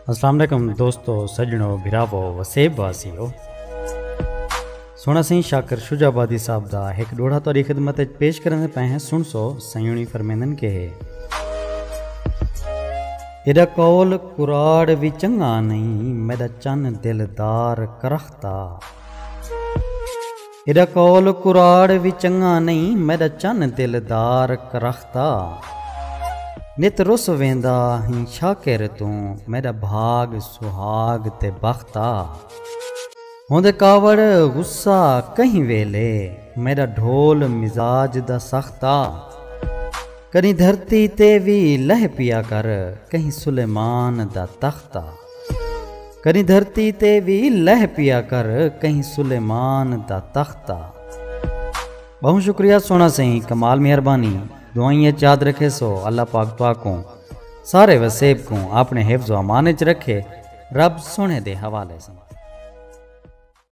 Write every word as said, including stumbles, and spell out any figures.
السلام علیکم دوستو، سڄݨو، بھراوو، وسیب واسیو۔ سوہݨا سئیں شاکر شجاع آبادی صاحب دا ہک ݙوہڑا تہاݙی خدمت وچ پیش کریندے پئے ہیں، سݨسو سئیں ہوݨی فرمیندن کہ ہے۔ ایݙا قول کراڑ وی چنڳا نئیں، میݙا چن دلدار کرختا۔ ایݙا قول کراڑ وی چنڳا نئیں، میݙا چن دلدار کرختا۔ نت رس ویندا ہیں شاکر توں، میݙا بھاڳ سہاڳ تے بختا۔ ہوندے کاوڑ غصہ کہیں ویلے، میݙا ڈھول مزاج دا سختا۔ کݙیں دھرتی تے وی لہہ پیا کر، کہیں سلیمان دا تختا۔ کݙیں دھرتی تے وی لہہ پیا کر، کہیں سلیمان دا تختا۔ ٻہوں شکریہ سوہݨا سئیں، کمال مہربانی۔ دعائیں اچ یاد رکھیسو، اللہ پاک تہاکوں، سارے وسیب کوں اپݨے حفظ و امان اچ رکھے۔ رب سوہݨے دے حوالے سئیں۔